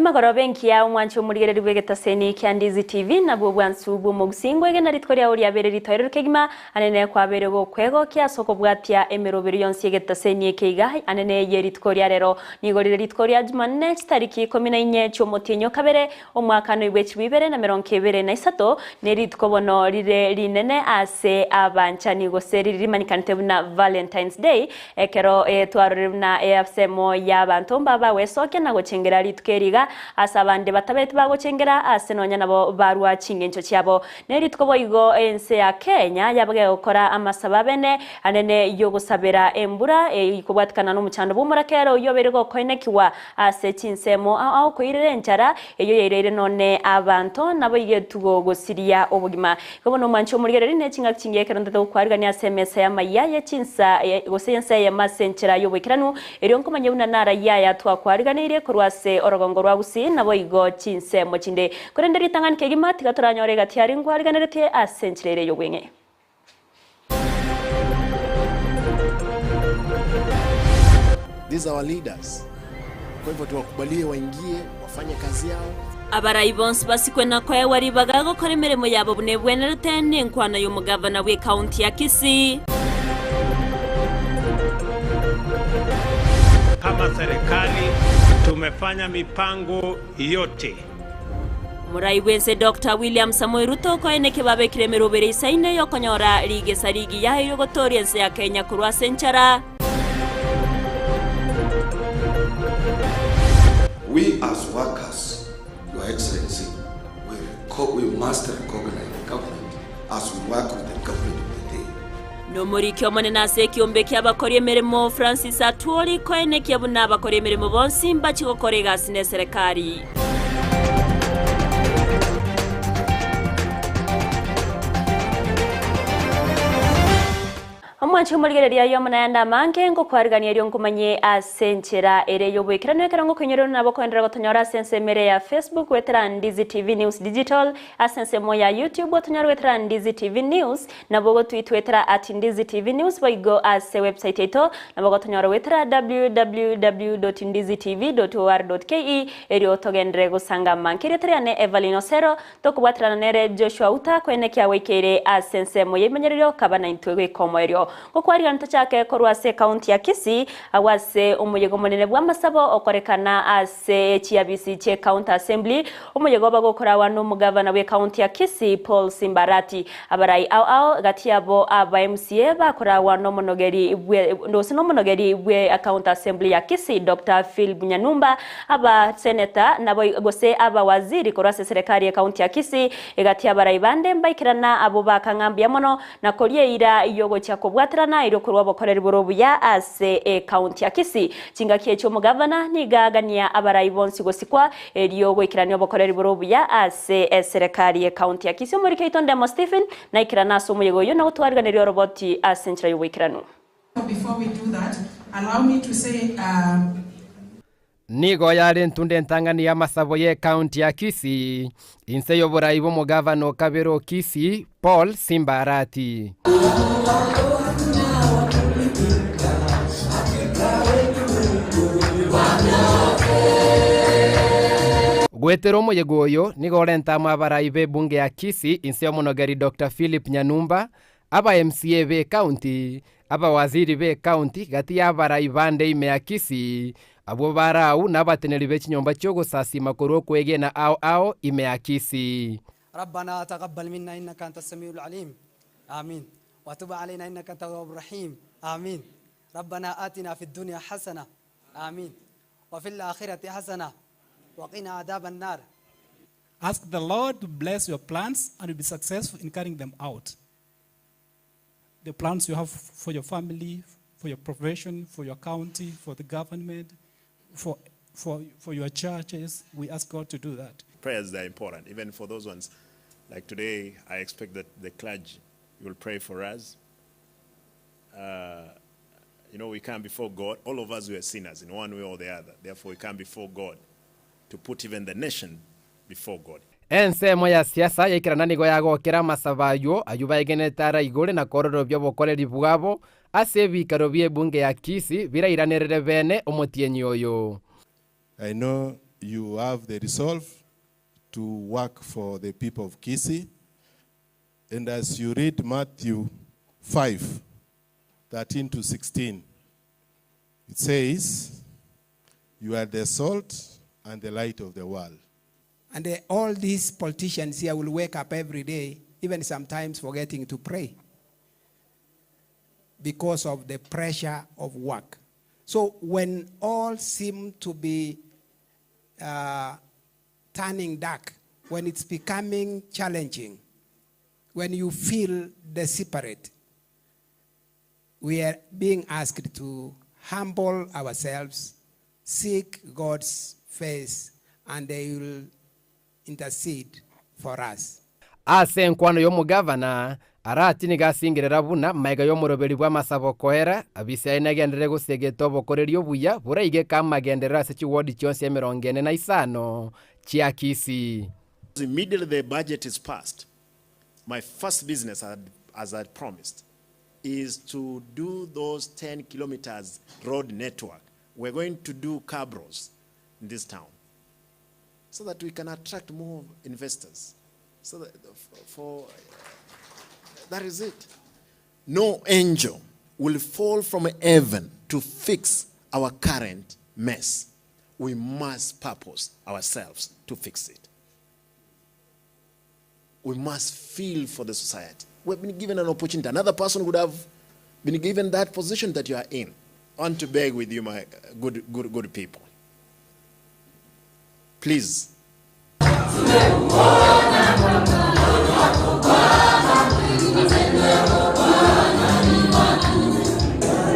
Emagoroba engiya omwanche omorigereria bw'egetaseni kia Ndizi TV nabwo obwansu bw'omogusii ngwegena rituko riao riabeire ritoereru kegima anene kwabeire gokwegokia ase okobwatia emeroberi yonsi y'egetaseni eke iga anene ye rituko ria rero nigo rire rituko ria Jumanne chitariki ikomi na inye chi'omotienyi o kabere omwaka noibwe chilifu ibere na merongo ebere na isato ne rituko bono rire rinene ase abanchani gose riri rimanyekanete buna Valentine's Day Ekero twarorire buna easemo y'abanto mbabagwesokia na gochengera rituko eri iga, ase abande batabeti bagochengera ase nonya nabo barua chingencho chiabo. Ne rituko boigo ense ya Kenya yaba gegokora amasabo abene anene y'ogosabera embura ekobwatikana nomochando bw'omorakera oyio obeire gokoenekigwa ase chinsemo ao ao koirera enchara eyio yaireire none abanto naboigo etugo gosiria obogima. Igo bono omwanche omorigereria ne chingaki chingiya ekero ntete gokwarigania ase emesa y'amaiya ye chinsa gose y'ensa eyemo ase enchera y'oboikeranu, erio nkomanye buna narayia aya twakwariganeirie korwa ase orogongo rwa Gusii naboigo chinsemo chinde. Korende ritang'ani kegima tiga toranyore egati aria nkwariganeretie ase enchera ere y'obweng'e. These are our leaders. Kwa hivyo tuwakubalie waingie wafanye kazi yao. Abarai bonsi basikwe na koegwa ribaga gokora emeremo yabo buna ebwenerete nenkwana y'omogavana bw'ekaunti ya Kisii. Kama serikali tumefanya mipango yote. Omorai bw'ense Doctor William Samoei Ruto okoeneke babekire emerobere isaine y'okonyora rigesa rigiya erio gotooria ense ya Kenya korwa ase enchara. We as workers, Your Excellency, we, we must recognize the government as we work with the government of the day. Nomoriki omonene ase ekiombe ki'abakori emeremo Francis Atwoli koenekia buna abakori emeremo bonsi mbachie gokora egasi neserekari. Omwanche omorigereria aye omonayande amange, ngokwarigania erio nkomanye ase enchera ere y'oboikeranu ekero ngokoinyorerwa nabo koenderera gotonyora ase ensemo ere ya Facebook goetera Ndizi TV News Digital, ase ensemo ya YouTube otonyore goetera Ndizi TV News, nabo ogotwitwetera at Ndizi TV News boigo ase website yaito nabo ogotonyora goetera www.ndizitv.or.ke erio togenderere gosanga amange. Erieta riane Evelyn Osero, Tokobwaterana nere Joshua Uta koenekia gwaikeire ase ensemo y'ebimanyererio kaba naintwe goika omoerio. Gokwarigana tochake korwa ase ekaunti ya Kisii agwo ase omoyega omonene bw'amasabo okorekana ase chiabisi chie County Assembly omoyega oba gokorawa n'omogavana bw'ekaunti ya Kisii Paul Simba Arati. Abarai ao ao gati yabo aba MCA bakorawa n'omonogeri bwe gose n'omonogeri bwe County Assembly ya Kisii Doctor Philip Nyanumba Aba seneta nabo gose aba waziri korwa ase eserekari y'ekaunti ya Kisii, egati y'abarai bande mbaikerana abwo bakang'a mbuya mono na koria eira y'ogochia kobwaterana erio korwa obokoreri bore obuya ase ekaunti ya Kisii. Chingaki echi omogavana nigo agania abarai bonsi gosikwa erio goikerania obokoreri bore obuya ase eserekari y'ekaunti ya Kisii. Omoriki oito Ndemo Stephen naikerana ase omoyega oyio na gotwariganeria oroboti ase enchera y'oboikeranu. Before we do that, allow me to say um. Nigo yare entunda entang'ani y'amasabo y'ecounty ya Kisii, inse y'oborai bw'omogavana o kabere o Kisii, Paul Simba Arati. Goetera omoyega oyo, nigo orente amo abarai b'ebunge ya Kisii inse y'omonogeri Doctor Philip Nyanumba, Aba MCA b'ecounty, abawaziri b'ecounty gati y'abarai bande ime ya Kisii, abwo bare agwo nabateneneri be chinyomba chi'ogosasiima korwa okwegena ao ao ime ya Kisii. Rabbana taqabbal minna innaka anta samiul aliim Aamiin Watub aleyna innaka anta tawwabur rahiim Aamiin Rabbana atina fid dunya hasana Aamiin Wafil aakhirati hasana Waqina adhaban naar. Ask the Lord to bless your plans and you'll be successful in carrying them out. The plans you have for your family, for your profession, for your county, for the government, for, for, for your churches. We ask God to do that. Prayers are important, even for those ones. Like today, I expect that the clergy will pray for us. Uh, you know, we come before God. All of us, we are sinners in one way or the other. Therefore, we come before God to put even the nation before God. Ensemo ya siasa yaikerana nigo yagokera amasabo ayio, ayio baegenete ara igore na kororobia obokoreri bwabo ase ebiikaro bi'ebunge ya Kisii birairanerere bene omotienyi oyo. I know you have the resolve to work for the people of Kisii. And as you read Matthew 5 13 to 16, it says, You are the salt and the light of the world. And all these politicians here will wake up every day, even sometimes forgetting to pray because of the pressure of work. So when all seem to be turning dark, when it's becoming challenging, when you feel desperate, we are being asked to humble ourselves, seek God's face, and they will intercede for us. Ase enkwano y'omogavana, Arati nigo asingerera buna magega y'omoroberi bw'amasabo koera, abisi aye nagenderere gosegeta obokoreri obuya boraigeke amagenderero ase chiwodi chionsi emerongo ene na isano chia Kisii. Immediately the budget is passed, my first business, as I promised, is to do those 10 kilometers road network. We're going to do cabros in this town so that we can attract more investors. So that for that is it. No angel will fall from heaven to fix our current mess. We must purpose ourselves to fix it. We must feel for the society. We've been given an opportunity. Another person would have been given that position that you are in. I want to beg with you, my good, good, good people. Please.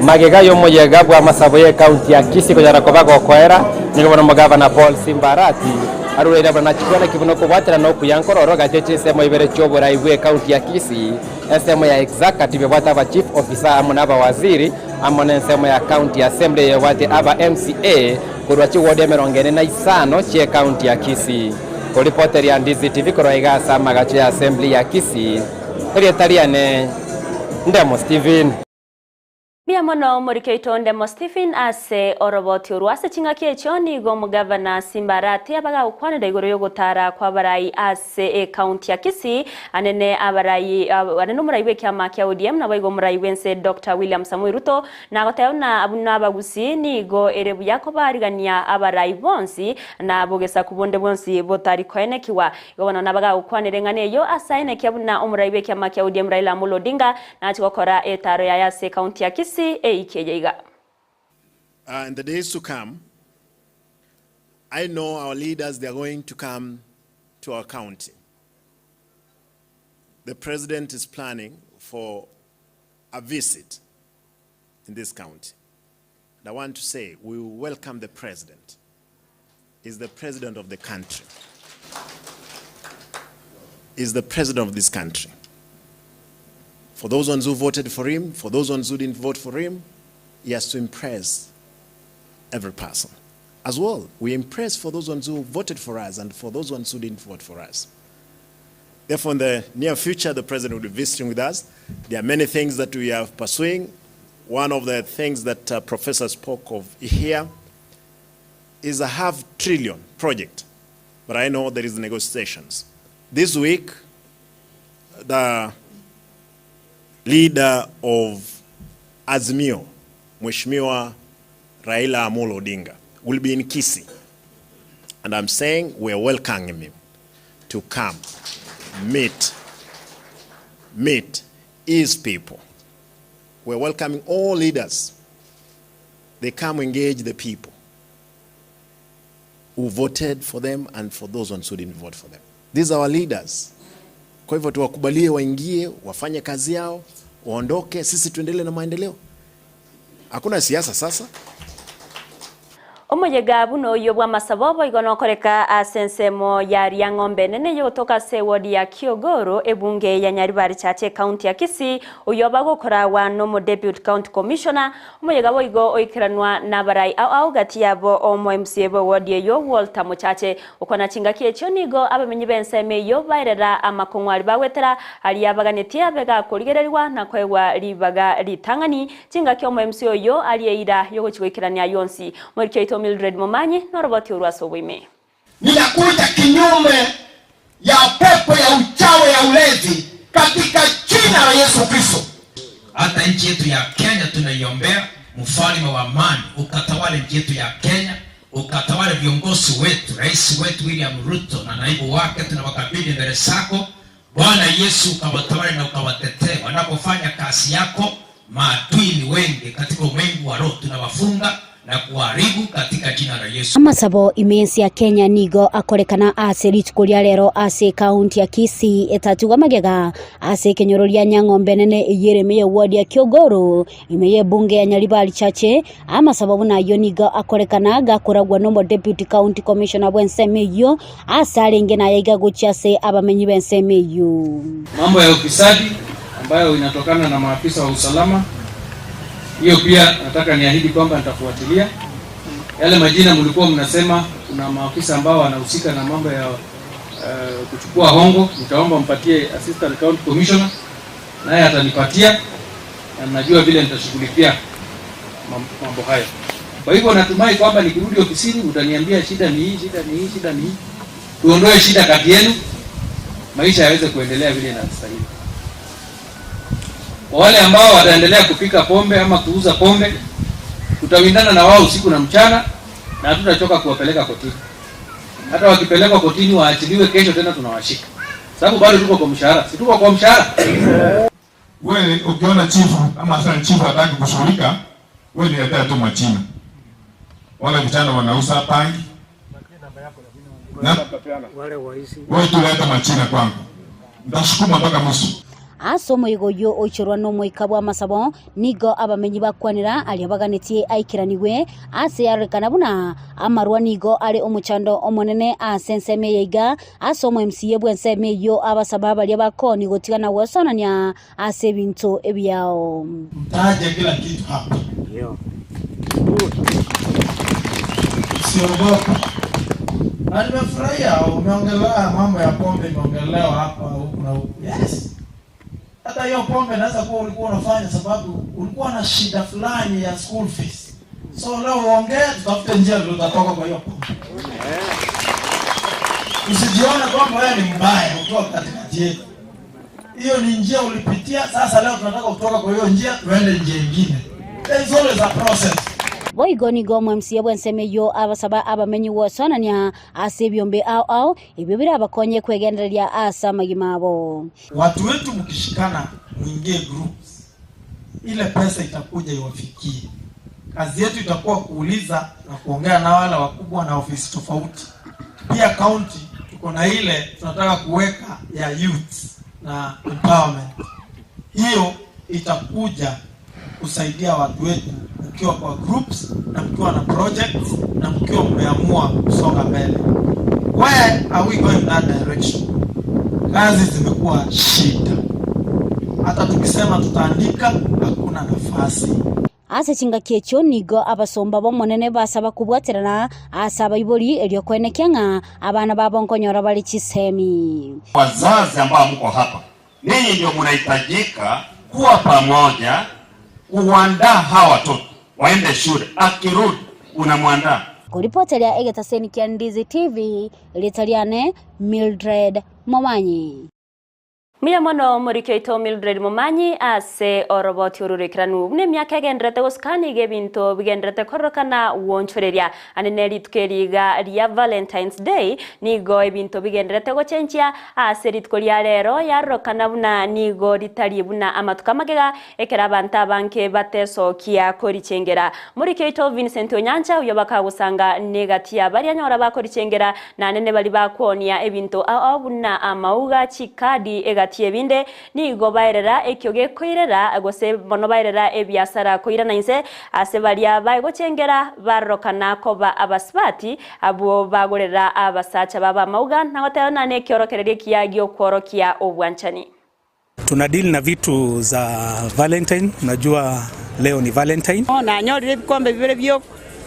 Magega y'omoyega bw'amasabo y'ekaunti ya Kisii konyara koba gokoera, nigo bono omogavana Paul Simba Arati arureire buna nachikwana ki buna okobwatera na okuya nkororo gati chinsemo ibere chi'oborai bw'ekaunti ya Kisii, ensemo ya executive ebwate aba chief officer amo na abawaziri amo na ensemo ya county assembly ebwate aba MCA korwa chiwodi emerongo ene na isano chi'ekaunti ya Kisii. Koripoteria Ndizi TV korwa iga ase amagacho ya assembly ya Kisii, erieta riane Ndemo Steven. Mbuya mono omoriki oito Ndemo Stephen ase oroboti orwo ase ching'aki echio nigo omogavana Simba Arati abagagokwanera igoro y'ogotara kw'abarai ase ecounty ya Kisii anene abarai anene omorai bw'ekiama kia ODM naboigo omorai bw'ense Doctor William Samoei Ruto nagoteba buna buna abagusii nigo ere buya kobarigania abarai bonsi na bogesaku bonde bwonsi botari koenekiwa Igo bono nabagagokwanera eng'ana eyio ase aenekia buna omorai bw'ekiama kia ODM Raila Amolo Odinga nachie gokora etaaro yaye ase ecounty ya Kisii eiki eye iga. In the days to come, I know our leaders, they are going to come to our county. The president is planning for a visit in this county. And I want to say we welcome the president. He's the president of the country. He's the president of this country. For those ones who voted for him, for those ones who didn't vote for him, he has to impress every person. As well, we impress for those ones who voted for us and for those ones who didn't vote for us. Therefore, in the near future, the president will be visiting with us. There are many things that we are pursuing. One of the things that Professor spoke of here is a half trillion project. But I know there is negotiations. This week, the leader of Azimio, Mheshimiwa Raila Amolo Odinga, will be in Kisii. And I'm saying we are welcoming him to come meet his people. We're welcoming all leaders. They come engage the people who voted for them and for those ones who didn't vote for them. These are our leaders. Kwa hivyo tuwakubalie waingie, wafanye kazi yao, waondoke, sisi tuendelee na maendeleo. Hakuna siasa sasa. Omoyega buna oyio bw'amasabo boigo nokoreka ase ensemo ya Riang'ombe enene yogotoka ase ewodi ya Kiogoro ebunge ya Nyaribari Chache ekaunti ya Kisii oyio bagokoragwa nomo Deputy County Commissioner omoyega boigo oikeranwa nabarai ao ao gati yabo omo MCA bwe ewodi eyio Walter Mochache okwana chingaki echio nigo abamenyi b'ensemo eyio baerera amakong'u aria bagwetera aria baganetie abe gakorigereriwa na koegwa ribaga ritang'ani chingaki omo MCA oyio aria eira yogochi goikerania yonsi. Omoriki oito Mildred Momanyi noroboti orwo ase oboime. Ninakuja kinyume ya pepo ya uchawi ya ulezi katika jina la Yesu Kristo. Hata nchi yetu ya Kenya tunaiombea, mfalme wa amani ukatawale nchi yetu ya Kenya, ukatawale viongozi wetu, rais wetu William Ruto na naibu wake, tunawakabidhi mbele zako Bwana Yesu, ukawatawale na ukawatetee wanapofanya kazi yako. Maadui ni wengi katika ulimwengu wa roho, tunawafunga na kuharibu katika jina la Yesu. Amasabo ime y'ense ya Kenya nigo akorekana ase rituko ria rero ase ekaunti ya Kisii etatigwa magega ase ekenyoro ria Nyang'ombe enene eyio ere ime y'eward ya Kiogoro ime y'ebunge ya Nyaribari Chache. Amasabo buna ayio nigo akorekana gakoragwa nomo Deputy County Commissioner bw'ensemo eyio ase arenge naye iga gochia ase abamenyi b'ensemo eyio. Mambo ya ufisadi ambayo inatokana na maafisa wa usalama, hiyo pia nataka niahidi kwamba nitafuatilia. Yale majina mlikuwa mnasema kuna maafisa ambao wanahusika na mambo ya kuchukua hongo, nitaomba mpatie Assistant County Commissioner, naye atanipatia na najua vile nitashughulikia mambo hayo. Kwa hivyo natumai kwamba nikirudi ofisini mtaniambia shida ni hii, shida ni hii, shida ni hii. Tuondoe shida kati yenu, maisha yaweze kuendelea vile inastahili. Kwa wale ambao wataendelea kupika pombe ama kuuza pombe, tutawindana na wao usiku na mchana na hatutachoka kuwapeleka kotini. Hata wakipelekwa kotini waachiliwe, kesho tena tunawashika. Sababu bado tuko kwa mshahara. Si tuko kwa mshahara? Wewe ukiona chifu ama assistant chifu hataki kushughulika, wewe niletea tu majina. Wale vijana wanauza bangi. Na wewe tu leta majina kwangu. Nitasukuma mpaka mwisho. Ase omoigo oyio oichorwa n'Omoika bw'amasabo, nigo abamenyi bakwanera aria baganetie aikeranigwe ase yarorekana buna amarwa nigo are omochando omonene ase ensemo eye iga ase omo MCA bw'ensemo eyio abasaba baria bakoni gotigana gwesonania ase ebinto ebiao. Mtaje kila kitu hapa. Usiogope. Na nimefurahia umeongelea mambo ya pombe, imeongelewa hapa huku na huku. Yes. Hata hiyo pombe naweza kuwa ulikuwa unafanya sababu ulikuwa na shida fulani ya school fees. So leo uongee, tutafute njia vile utatoka kwa hiyo pombe. Usijione kwamba wewe ni mbaya ukiwa katikati yetu. Hiyo ni njia ulipitia, sasa leo tunataka kutoka kwa hiyo njia tuende njia nyingine. There is always a process. Boigo nigo omo MCA bw'ensemo eyio abasaba abamenyi gwesonania ase ebiombe ao ao ebio birabakonye kwegendereria ase amagima abo. Watu wetu mkishikana muingie groups, ile pesa itakuja iwafikie. Kazi yetu itakuwa kuuliza na kuongea na wale wakubwa na ofisi tofauti. Pia county tuko na ile tunataka kuweka ya youth na empowerment. Hiyo itakuja kusaidia watu wetu mkiwa kwa groups na mkiwa na projects na mkiwa mmeamua kusonga mbele. Where are we going in that direction? Kazi zimekuwa shida, hata tukisema tutaandika hakuna nafasi. Ase chingaki echio nigo abasomba b'Omonene basaba kobwaterana ase abaibori erio koenekia ng'a abana babo nkonyora bare chisemi. Wazazi ambao mko hapa, ninyi ndio mnahitajika kuwa pamoja kuandaa hawa watoto waende shule, akirudi unamwandaa. Koripoteria egetaseni kia Ndizi TV, rieta riane Mildred Momanyi. Mbuya mono omoriki oito Mildred Momanyi ase oroboti ororekeranu buna emiaka egenderete gosika nigo ebinto bigenderete kororokana gwonchoreria. Ande ne rituko eri iga ria Valentine's Day nigo ebinto bigenderete gochenchia ase rituko ria rero yarorokana buna nigo ritari buna amatuko amagega ekero abanto abange batesokia korichengera. Moriki oito Vincent Onyancha oyio bakagosanga negati ya baria nyora bakorichengera naende ne baria bakwonia ebinto ao ao buna amauga, chikadi egati y'ebinde nigo baerera ekio gekoirera gose bono baerera ebiasara koirana inse ase baria baegochengera barorokana koba abasubati abwo bagorera abasacha babo amauga na goteba nane ekiorokererio ekiya giokworokia obwanchani. Tuna deal na vitu za Valentine, unajua leo ni Valentine. Nanyorire ebikombe bibere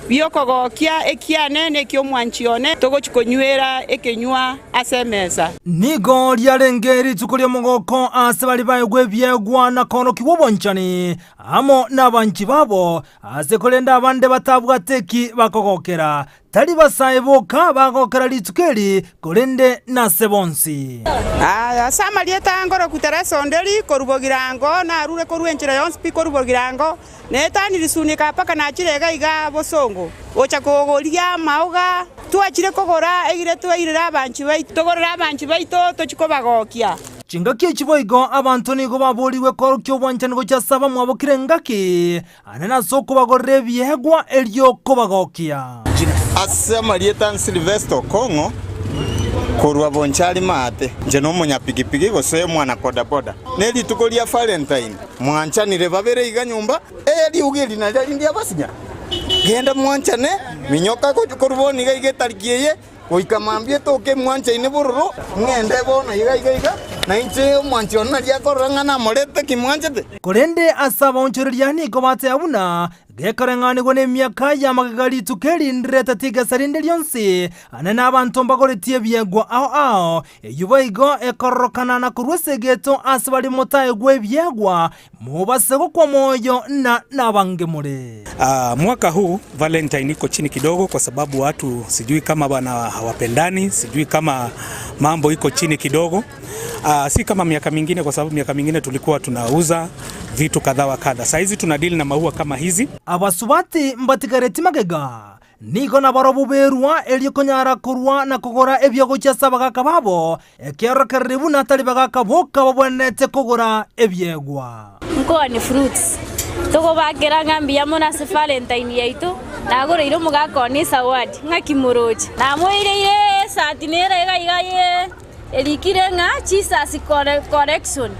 biokogokia ekiane na eki'omwanchi one, togochia konywera ekenywa ase emesa. Nigo riarenge rituko ri'omogoko ase baria baegwa ebiegwa na koorokigwa obwanchani amo nabanchi babo, ase korende abande batabwate eki bakogokera. Tari basae boka bagokera rituko eri, korende nase bonsi. Ase amarieta a Ngoroku Teresa Onderi, korwa Bogirango, narure korwa enchera yonsi pi korwa Bogirango, na etani risunika mpaka nachire iga iga Bosongo, gocha kogorigia amaoga, twachire kogora egere twairere abanchi baito, togorere abanchi baito tochie kobagokia. Chingaki echi boigo abanto nigo baborigwe koorokia obwanchani gochia ase abamwabo kera engaki, ane nase okobagorera ebiegwa erio kobagokia. Ase amarieta a Sylvester Okong'o korwa Bonchari Maate, inche nomonyapigipigi gose omwana bodaboda. Ne rituko ria Valentine mwanchanire babere iga nyomba, ee riuga eri nario rinde abasinya. Genda mwanchane, minyoka korwa bono iga iga etariki eye goika mambia etoke mwanchaine bororo, ng'ende bono iga iga iga, na inche omwanchi one nario akorora ng'a namorete ki mwanchete. Korende ase abaonchoreria nigo bateba buna gekoreng'anigwa nemiaka y'amagega rituko eri ndireteti igesa rinde rionsi, ane nabanto mbagoretie ebiegwa ao ao, eyio boigo ekororokana na korwa ase egeto ase baria motaegwe ebiegwa, mobase gokwa moyo na nabange more. Mwaka huu Valentine iko chini kidogo kwa sababu watu sijui kama bana hawapendani, sijui kama mambo iko chini kidogo. Si kama miaka mingine kwa sababu miaka mingine tulikuwa tunauza vitu kadha wa kadha. Saa hizi tuna deal na maua kama hizi. Abasubati mbatigareti magega, nigo nabarobwo berua erio konyara korwa na kogora ebiogochia ase abagaka babo, ekeorokereri buna tari bagaka boka babwenerete kogora ebiegwa. Nkoani fruits, togobakera ng'a mbuya mono ase Valentine yaito, nagoreire omogaka one ezawadi, ng'aki moroche. Namoireire esati nere iga iga ye erikire ng'a Jesus correction,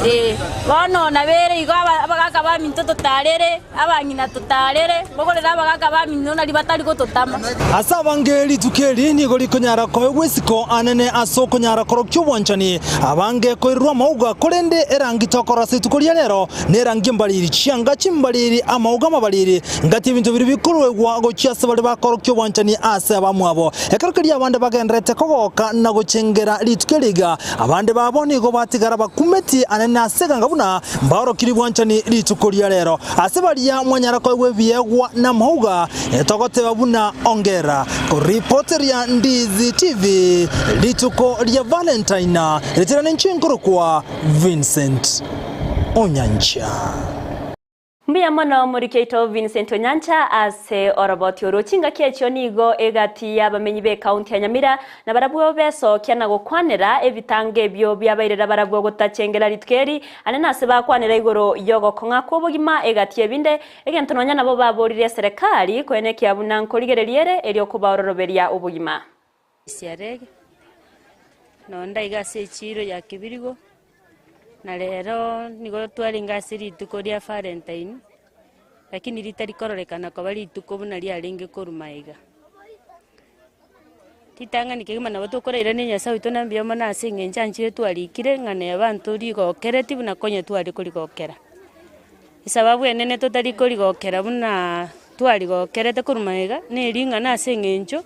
ee, bono nabere igo abagaka baminto totarere, abang'ina totarere, bogorere abagaka baminto naria batari gototama. Ase abange rituko eri nigo rikonyara koegwa isiko anene ase okonyara korokia obwanchani, abange koirerwa amauga, korende erangi tokorora ase rituko ria rero nerangi embariri, chianga chimbariri, amauga amabariri, ngati ebinto biria bikoruegwa gochia ase baria bakorokia obwanchani ase abamwabo. Ekero keria abande bagendererete kogoka na gochengera rituko eri iga, abande babo nigo batigara bakumeti anene ase eganga buna mbaorokirie bwanchani rituko ria rero. Ase baria mwanyara koegwa ebiegwa namauga, togoteba buna ongera. Koripoteria Ndizi TV, rituko ria Valentine ritira ninche nkorokwa Vincent Onyancha. Mbuya mono moriki oito Vincent Onyancha ase oroboti oro. Chingaki echio nigo egati y'abamenyi b'ekaunti ya Nyamira na barabwo besokia na gokwanera ebitango ebio biabairera barabwo gotachengera rituko eri ane nase bakwanera igoro y'ogokong'a kw'obogima egati ebinde egento nonya nabo baborire eserekari koenekia buna nkorigereria ere erio kobaororoberia obogima. Siarege, nonde iga ase echiro ya Kibirigo, na rero nigo twarenge ase rituko ria Valentine, lakini ritari kororekana koba rituko buna riarenge korwa magega. Ritang'ani kegima nabo tokorairania Nyasaye oito na mbuya mono ase eng'encho anchire twarikire ng'a neba ntorigokereti buna konya tware korigokera. Esababu enene totari korigokera buna twarigokerete korwa magega, na ering'ana ase eng'encho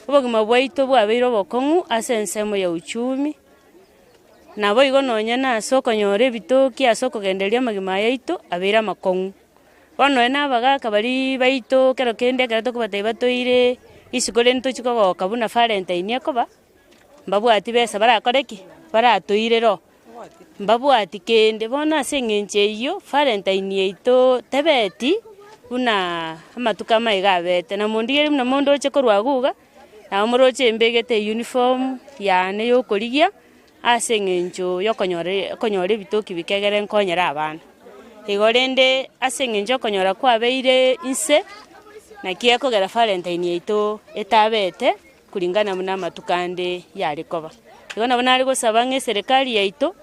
obogima bwaito bwabeire obokong'u ase ensemo ya uchumi, naboigo nonye na ase okonyora ebitoki ase okogendereria amagima aya aito abeire amakong'u. Bono nonye na abagaka baria baito ekero kende ekero tokobatebia batoire isiko rende tochia kogoka buna valentine ekoba, mbabwati besa barakore ki? Baratoire oo, mbabwati kende. Bono ase eng'encho eyio, valentine yaito tebeti buna amatuko amaiga abete. Na mondigereria buna mondoche korwa agwo iga, nabo moroche mbegete euniform yane ya okorigia, ase eng'encho ya okonyora okonyora ebitoki bike egere nkonyere abana. Igo rende ase eng'encho okonyora kwabeire inse, naki ekogera valentine yaito etabete kulingana buna amatuko ande yare koba. Igo nabo nare gosaba ng'a eserekari yaito,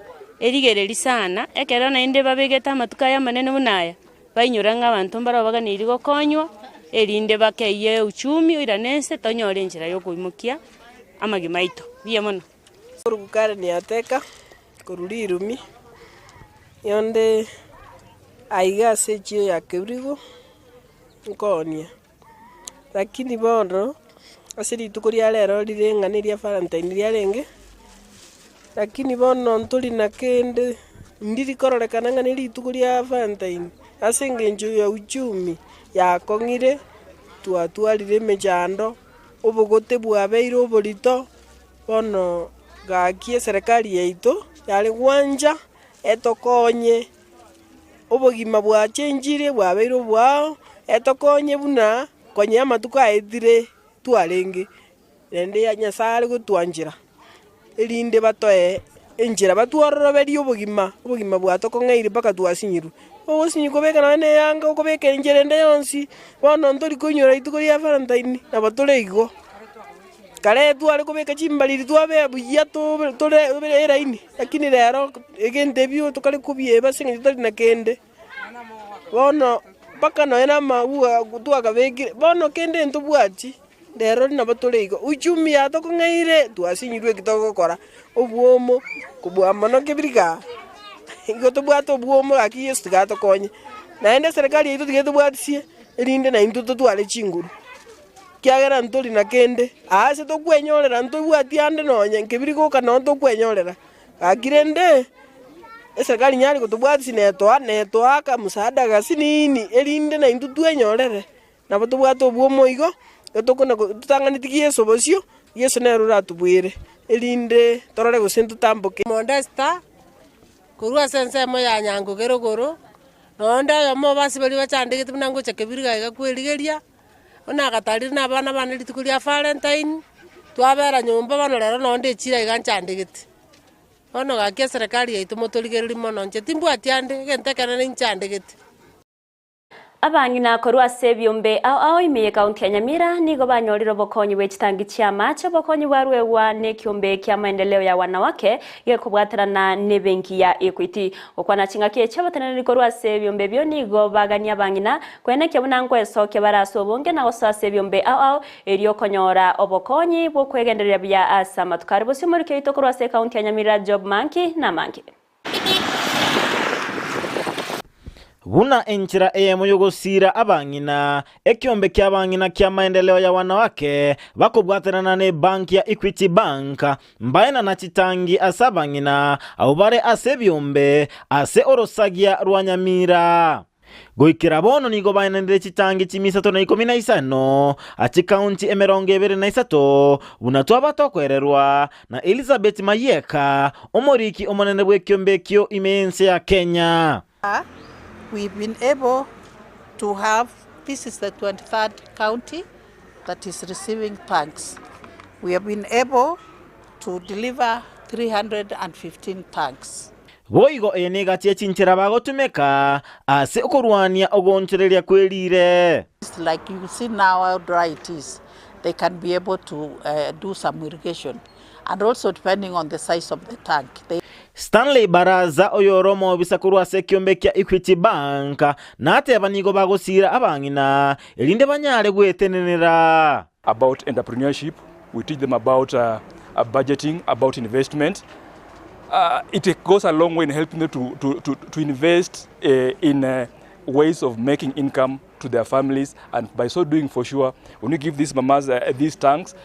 erigereria sana, ekero naende babegete amatuko aya amanene buna aya, bainyora ng'a abanto mbaro baganeiri gokonywa, erinde bakeyie uchumi oirane ense tonyore enchera ya okoimokia amagima aito. Mbuya mono. Korwa Karen Ateka, korwa Rirumi, yonde aiga ase echiro ya Kebirigo, nkoonia. Lakini bono, ase rituko ria rero rire ng'a neria Valentine riarenge, lakini bono ntori na kende, ndiri kororekana ng'a nerituko ria Valentine, ase eng'encho ya uchumi yakong'ire, twatwarire emechando. Obogote bwabeire oborito, bono gaki eserekari yaito yare gwancha etokonye, obogima bwachenchire bwabeire obwao, etokonye buna konya amatuko aetire twarenge, naende Nyasaye are gotwanchera, erinde batoe enchera batwororoberie obogima, obogima bwatokong'eire mpaka twasinyirwe. Ogosinywa kobeka nonye na eyanga okobeka enchera ende yonsi, bono ntori koinyora rituko ria valentine nabo tore igo. Kare tware kobeka chimbariri twabea buya tobe tore eraini, lakini rero egento ebio tokare kobieba ase eng'encho tari na kende. Bono mpaka nonye na amauga twakabekire, bono kende ntobwati, rero nabo tore igo. Uchumi yatokong'eire, twasinyirwe eki togokora, obwomo kobua mono kebirika igo tobwate obwomo gaki Yeso tiga atokonye. Naende eserekari yaito tiga etobwatisie, erinde naintwe totware chinguru, ekiagera ntori na kende, ase tokwenyorera ntobwati ande nonye nkebiri goka nonye tokwenyorera. Gaki rende, eserekari nyare gotobwatisia netoa netoaka msaada gasinini, erinde naintwe twenyorere, nabo tobwate obwomo igo, etokona totang'aneti Yeso bosio, Yeso nere oratobwere, erinde torore gose ntotamboke. Modesta, korwa ase ensemo ya Nyangoge rogoro, nonde oyomo obo ase baria bachandegete buna ngocha kebiriga iga kwerigeria, buna agatarire na abana bane rituko ria Valentine, twabera nyomba bono rero nonde echira iga nchandegete. Bono gaki eserekari yaito motorigererie mono, inche timbwati ande, egento ekenene inchandegete. Abang'ina korwa ase ebiombe ao ao ime y'ekaunti ya Nyamira nigo banyorire obokonyi bwe chitangi chi'amache, obokonyi bwaruegwa n'ekiombe kia maendeleo ya wanawake gekobwaterana n'ebenki ya Equity. Gokwana chingaki echi abateneneri korwa ase ebiombe ebio nigo bagania abang'ina koenekia buna nkwesokia bare ase obonge na gosoa ase ebiombe ao ao erio konyora obokonyi bw'okwegendereria buya ase amatuko are bosio omoriki oito korwa ase ekaunti ya Nyamira Job Manki namange. Buna enchera eyemo y'ogosiira abang'ina, ekiombe ki'abang'ina kia Maendeleo ya Wanawake bakobwatanana n'ebanki ya Equity Bank mbaenana chitangi ase abang'ina abwo bare ase ebiombe ase orosagia rwa Nyamira. Goikera bono nigo baenanire chitangi chimisato na ikomi na isano ase chikaunti 23, buna twaba tokoererwa na Elizabeth Mayieka, omoriki omonene bw'ekiombe ekio ime y'ense ya Kenya. We've been able to have, this is the 23rd county that is receiving tanks. We have been able to deliver 315 tanks. Boigo eye negati ye chinchera bagotumeka ase okorwania ogoonchoreria kwe riire. Like you see now how dry it is, they can be able to uh, do some irrigation and also depending on the size of the tank. They Stanley Baraza oyore omobisa korwa ase ekiombe kia Equity Bank nateba nigo bagosiira abang'ina erinde banyare gwetenenera. About entrepreneurship, we teach them about uh, budgeting, about investment. It goes a long way in helping them to, to, to, to invest in ways of making income to their families and by so doing for sure when you give these mamas these tanks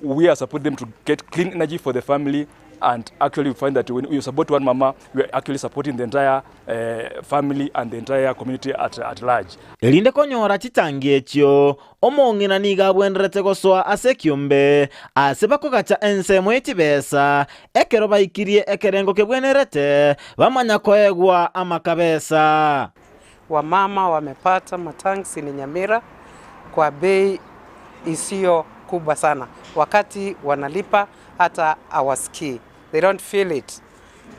we are supporting them to get clean energy for the family and actually we find that when you support one mama we are actually supporting the entire uh, family and the entire community at, at large. Erinde konyora chitangi echio, omong'ina nigo abwenerete gosoa ase ekiombe ase bakogacha ensemo ye chibesa, ekero baikirie ekerengo kebwenerete, bamanya koegwa amakabesa. Wamama wamepata matanks ni Nyamira kwa bei isiyo kubwa sana, wakati wanalipa hata hawasikii, they don't feel it.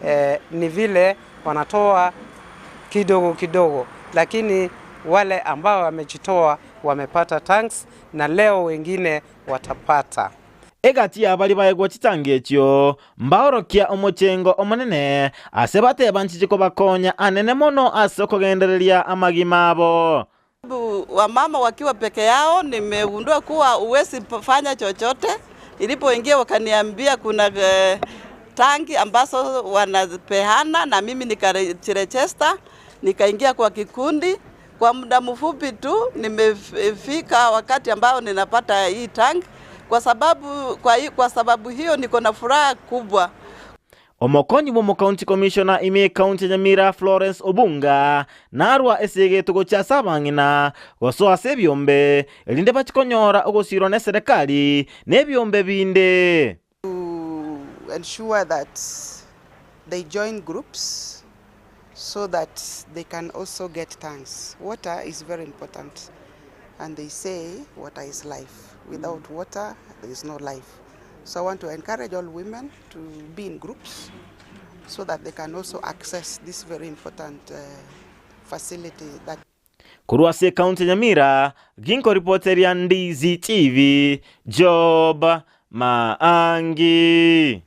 Eh, ni vile wanatoa kidogo kidogo, lakini wale ambao wamejitoa wamepata tanks na leo wengine watapata. Egati y'abaria baegwa chitangi echio mbaorokia omochengo omonene ase bateba nchiche kobakonya anene mono ase okogendereria amagima abo. Wamama wakiwa peke yao, nimegundua kuwa huwezi fanya chochote. Nilipoingia wakaniambia kuna eh, tangi ambazo wanapeana, na mimi nikajiregister, nikaingia kwa kikundi. Kwa muda mfupi tu nimefika wakati ambao ninapata hii tangi, kwa sababu, kwa, kwa sababu hiyo niko na furaha kubwa. Omokonyi bw'omocounty commissioner ime ekaunti ya Nyamira Florence Obunga narwa esegeto gochia ase abang'ina gosoa ase ebiombe erinde bachie konyora ogosirwa neserekari na ebiombe binde. To ensure that they join groups so that they can also get tanks. Water is very important and they say water is life. Without water there is no life. So I want to encourage all women to be in groups so that they can also access this very important uh, facility that Korwa ase ekaunti ya Nyamira, ginkoripoteria Ndizi TV, Job Maangi.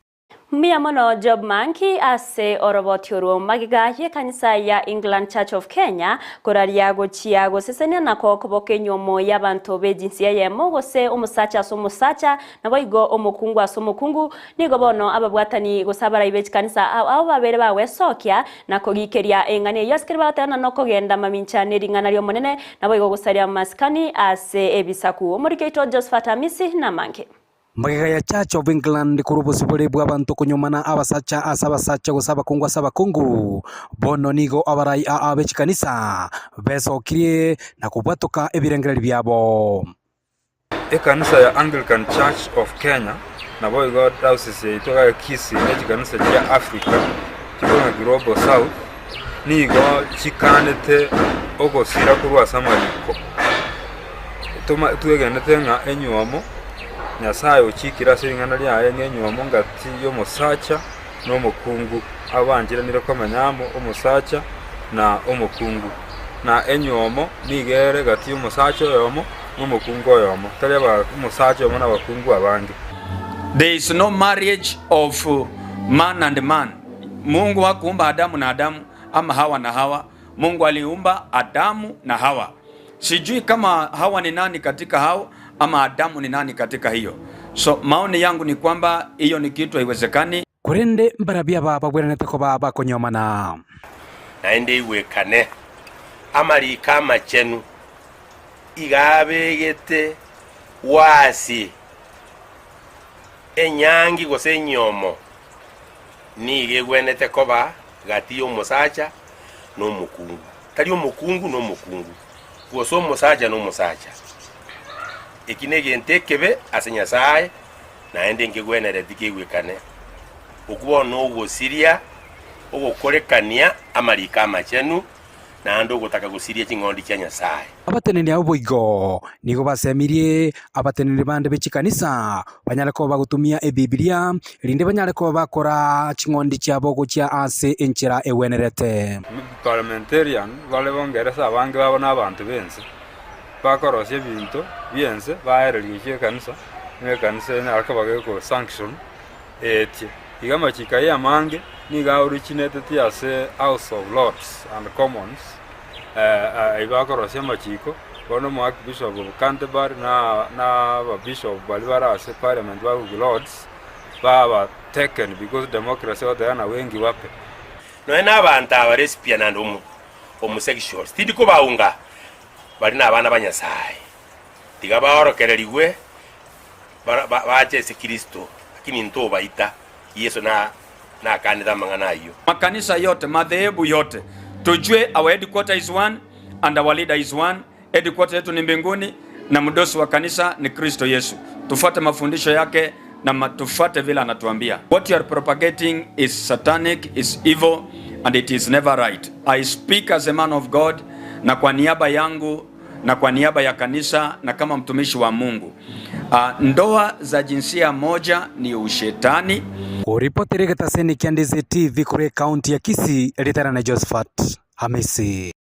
Mbuya mono Job Manki ase oroboti orwo. Magega y'ekanisa ya England Church of Kenya koraria gochia gosesenia nako koboka enywomo y'abanto b'ejinsia eyemo gose omosacha ase omosacha naboigo omokungu ase omokungu nigo bono ababwatani gose abarai b'echikanisa ao ao babere bagwesokia na kogikeria eng'ana eyio ase keri bagoteba nokogenda mamincha nering'ana ri'Omonene naboigo gosaria amasikani ase ebisaku. Omoriki oito Josephat Amisi namange. Magega ya Church of England korwa obosibore bw'abanto konyomana abasacha ase abasacha gose abakungu ase abakungu, bono nigo abarai aa be chikanisa besokirie na kobwatoka ebirengererio biabo. Ekanisa ya Anglican Church of Kenya naboigo diocese yaito iga ya Kisii ne chikanisa chia Africa chikorwa Global South nigo chikanete ogosira korwa ase amariko. Toma twegenete ng'a enywomo Nyasaye ochikire ase ring'ana riaye ng'a enywomo ngati y'omosacha na omokungu, abancheranire komenya amo omosacha na omokungu. Na enywomo nigo ere gati y'omosacha oyomo na omokungu oyomo, tari aba omosacha oyomo na abakungu abange. There is no marriage of man and man. Mungu hakuumba Adamu na Adamu ama Hawa na Hawa. Mungu aliumba Adamu na Hawa. Sijui kama Hawa ni nani katika hao ama Adamu ni nani katika hiyo. So maoni yangu ni kwamba hiyo ni kitu haiwezekani. Korende mbarabwo aba bagwenerete koba bakonyomana. Naende igwekane amariko amachenu iga abegete wasi enyangi gose enyomo nigo egwenerete koba gati y'omosacha na omokungu, tari omokungu na omokungu, gose omosacha na omosacha. Eki negento ekebe ase Nyasae, naende nkegwenereti kegwekane. Okwo bono nogosiria ogokorekania amariko amachenu, naende ogotaka gosiria ching'ondi chia Nyasae. Abateneni abwo boigo nigo basemirie abateneneri bande be chikanisa banyare koba bagotumia Ebibilia, erinde banyare koba bakora ching'ondi chiabo gochia ase enchera egwenerete. Parliamentarian bare bongeresa abange babo nabanto b'ense, bakorosia ebinto bi'ense baereria gochia ekanisa, nigo ekanisa enyare koba geko sanction eetie. Iga amachiko ayio amange nigo aoriginated ase House of Lords and Commons, ayio bakorosia amachiko, bono omo Archbishop of Canterbury na na ababishop baria bare ase parliament bakoigwa Lords, baba taken because democracy egoteba na wengi wape. Nonya nabanto aba lesbian and homosexuals, tindi kobaunga, bari nabana ba Nyasae. Tiga baorokererigwe bache ase Kristo, lakini ntobaita. Yeso nakanete amang'ana ayio. Makanisa yote, madhehebu yote, tujue our headquarter is one and our leader is one. Headquarter yetu ni mbinguni na mdosi wa kanisa ni Kristo Yesu. Tufuate mafundisho yake na tufuate vile anatuambia. What you are propagating is satanic, is evil and it is never right. I speak as a man of God na kwa niaba yangu na kwa niaba ya kanisa na kama mtumishi wa Mungu. Uh, ndoa za jinsia moja ni ushetani. Oripotire getaseni kia Ndizi TV kure kaunti ya Kisii ritara na Josephat Hamisi.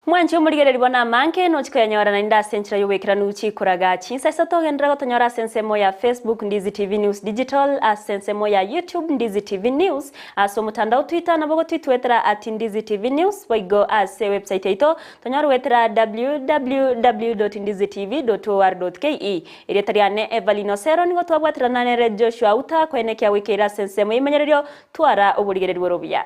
Mwanche omorigereria bono amange nochi koyanyora naende ase enchera y'oboikeranu chikoraga chinsa isato ogenderere gotonyora ase ensemo ya Facebook Ndizi TV News Digital ase ensemo ya YouTube Ndizi TV News ase omotandao Twitter nabo gotwitwetera at Ndizi TV News boigo ase ewebsite yaito tonyore goetera www.ndizitv.or.ke Erieta riane Evelyn Osero nigo twabwaterana nere Joshua Auta koenekia goikeire ase ensemo y'emenyererio twara oborigereria bore obuya.